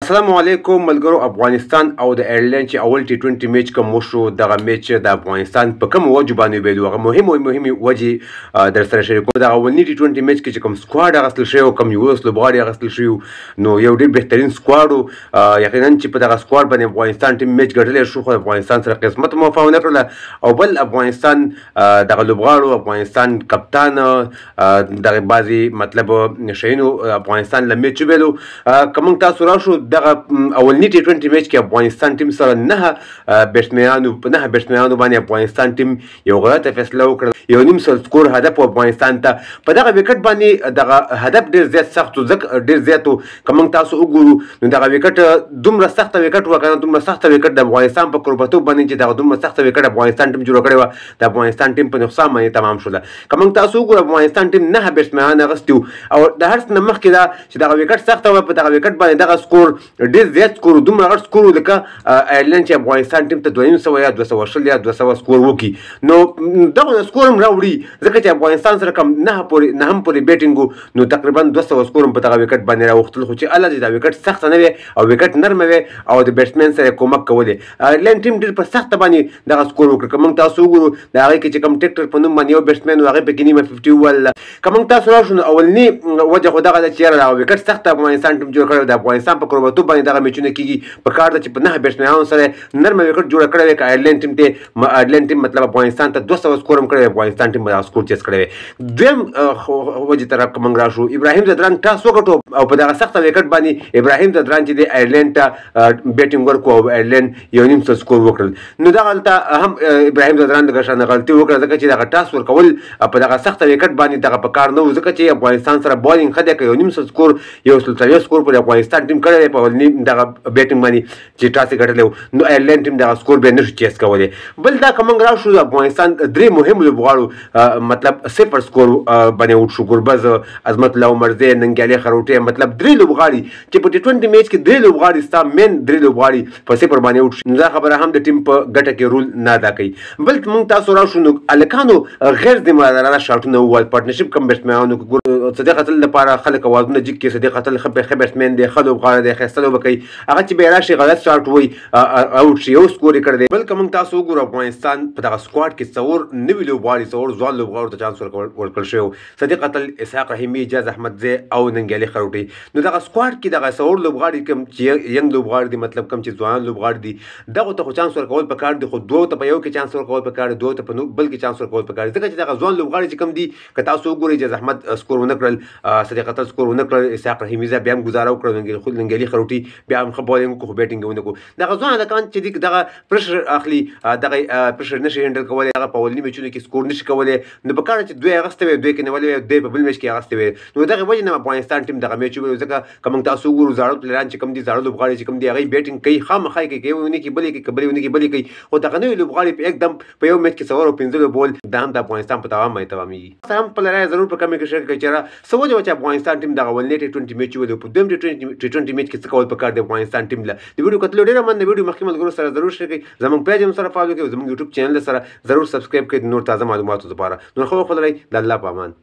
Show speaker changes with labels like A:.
A: السلام علیکم ملګرو. افغانستان او د ایرلند چې اول ټي 20 میچ کوم وشو، دغه میچ د افغانستان په کوم وجه باندې ویلو، هغه مهمې وجې در سره شریکو. دغه اولني ټي 20 میچ کې چې کوم سکواډ اخیستل شوی او کوم 11 لوبغاړي اخیستل شوي، نو یو ډېر بهترین سکواډ و. یقینا چې په دغه سکواډ باندې افغانستان ټیم میچ ګټلی شو، خو افغانستان سره قسمت موافقه ونه کړله. او بل افغانستان دغه لوبغاړو، افغانستان کپتان، دغه بعضې مطلب شیانو افغانستان له میچ وبایلو. که موږ تاسو راشو، دغه اولني ټي 20 میچ کې افغانستان ټیم سره 9 بیټسمنانو، په 9 بیټسمنانو باندې افغانستان ټیم یو غلطه فیصله وکړه. 1.5 سکور هدف افغانستان ته په دغه وکټ باندې، دغه هدف ډیر زیات سخت و، ځکه ډیر زیات و. که موږ تاسو وګورو، نو دغه وکټ دومره سخته وکټ وه که نه، دومره سخته وکټ د افغانستان په کوربتوب باندې چې دغه دومره سخته وکټ افغانستان ټیم جوړه کړې وه، د افغانستان ټیم په نقصان باندې تمام شوله. که موږ تاسو وګورو، افغانستان ټیم 9 بیټسمنان اخیستي وو او د هر څه نه مخکې دا چې دغه وکټ سخته وه، په دغه وکټ باندې دغه سکور ډېر زیات سکور، دومره غټ سکور لکه ایرلند چې افغانستان ټیم ته 250 یا 220 یا 200 سکور وکړي، نو دغه سکور هم راوړي، ځکه چې افغانستان سره کم نه پورې نه هم پورې بیټینګ، نو تقریبا 200 سکور هم په دغه وکټ باندې راوختل. خو چې الله دې دا وکټ سخته نه وي او وکټ نرمه وي او د بیټسمن سره کومک کولی، ایرلند ټیم ډېر په سخته باندې دغه سکور وکړ. که موږ تاسو وګورو، د هغې کې چې کوم ټریکټر په نوم باندې یو بیټسمن و، هغې پکې نیمه ففټي ووهله. که موږ تاسو راشو، نو اولني وجه خو دغه ده چې یاره دغه وکټ سخته افغانستان ټیم جوړ کړی. د افغانستان په کوربتوب باندې دغه میچونه کیږي، په کار ده چې په 9 بیټسمنانو سره نرمه وکټ جوړه کړې وي. که ایرلند ټیم ته، ایرلند ټیم مطلب افغانستان ته 200 سکور هم کړی، افغانستان ټیم به سکور چیس کړی وي. دویم وجه طرف که موږ راشو، ابراهیم ځدران ټاس وګټو او په دغه سخته وکټ باندې ابراهیم ځدران چې دی ایرلند ته بیټینګ ورکړو او ایرلند 1.5 سکور وکړل. نو دغلته هم ابراهیم ځدران لږه شانه غلطي وکړه، ځکه چې دغه ټاس ورکول په دغه سخته وکټ باندې دغه په کار نه و، ځکه چې افغانستان سره بالینګ ښه دی. که 1.5 سکور، 140 سکور پر افغانستان ټیم کړی دی په اولني دغه بیټینګ باندې چې ټاس یې ګټلی و، نو ایرلند ټیم دغه سکور بیا نشو چیس کولی. بل دا که موږ راشو، د افغانستان درې مهم لوبغاړو مطلب 0 سکور باندې اوټ شو: ګربز، عظمت الله عمرزی، ننګیالی خروټی. مطلب درې لوبغاړي چې په ټي 20 میچ کې درې لوبغاړي، ستا مین درې لوبغاړي په 0 باندې اوټ شي، نو دا خبره هم د ټیم په ګټه کې رول نه ادا کوي. بل موږ تاسو راشو، نو هلکانو غیر ذمه دارانه شاټونه ووهل. پارټنرشپ کم بیټسمنانو، صدیق اتل لپاره خلک اوازونه جګ کړي، صدیق اتل ښه بیټسمن دی، ښه لوبغاړی دی، ښایسته لوبه کوي، هغه چې بیا راشي غلط شاټ وایي، اوټ شي، یو سکور یې کړی دی. بل که موږ تاسو وګورو، افغانستان په دغه سکواډ کې څلور نوي لوبغاړي، څلور ځوان لوبغاړو ته چانس ورکړل شوی و: صدیق اتل، اسحاق رحیمي، اعجاز احمدزی او ننګیالي خروټی. نو دغه سکواډ کې دغه څلور لوبغاړي کوم چې ینګ لوبغاړي دي، مطلب کوم چې ځوان لوبغاړي دي، دغه ته خو چانس ورکول پکار دي، خو دوو ته په یو کې چانس ورکول پکار دي، دوو ته په بل کې چانس ورکول پکار دي، ځکه چې دغه ځوان لوبغاړي چې کوم دي، که تاسو وګورئ، اعجاز احمد سکور ونه کړل، صدیق اتل سکور ونه کړل، اسحاق رحیمي بیا هم ګزاره وکړه، ننګیالي خروټي بیا هم ښه بالینګ وکړو خو بیټینګ یې ونه کړو. دغه ځوان هلکان چې دي، دغه پرشر اخلي، دغه پرشر نشي هینډل کولی، دغه په اولني میچونو کې سکور نشي کولی. نو په کار چې دوی اخیستی وی، دوی کې نیولې وی، دوی په بل میچ کې اخیستی وی. نو دغه وجې نه افغانستان ټیم دغه میچ وبایلو، ځکه که موږ تاسو وګورو، زاړه پلیران چې کوم دي، زاړه لوبغاړي چې کوم دي، هغوی بیټینګ کوي، خامخا یې کوي، که یو ونه کړي بل یې کوي، که بل یې ونه کړي بل یې کوي. خو دغه نوي لوبغاړي په یکدم په یو میچ کې څلور او پنځه لوبول، دا هم د افغانستان په تاوان باندې تمامېږي. هم خپله رایه ضرور په کمنټ کې شریک کړئ چې څه وجه وه چې افغانستان ټیم دغه اولنی ټي 20 میچ وبایلو، په دویم ټي 20 میچ کې څه کول پکار دی افغانستان ټیم له. د ویډیو کتلو ډېره مننه. ویډیو مخکې ملګرو سره ضرور شریک کړئ، زموږ پیج هم سره فالو کړئ او زموږ یوټیوب چینل سره ضرور سبسکرایب کړئ د نور تازه معلوماتو لپاره. نور ښه وخت ولرئ، د الله په امان.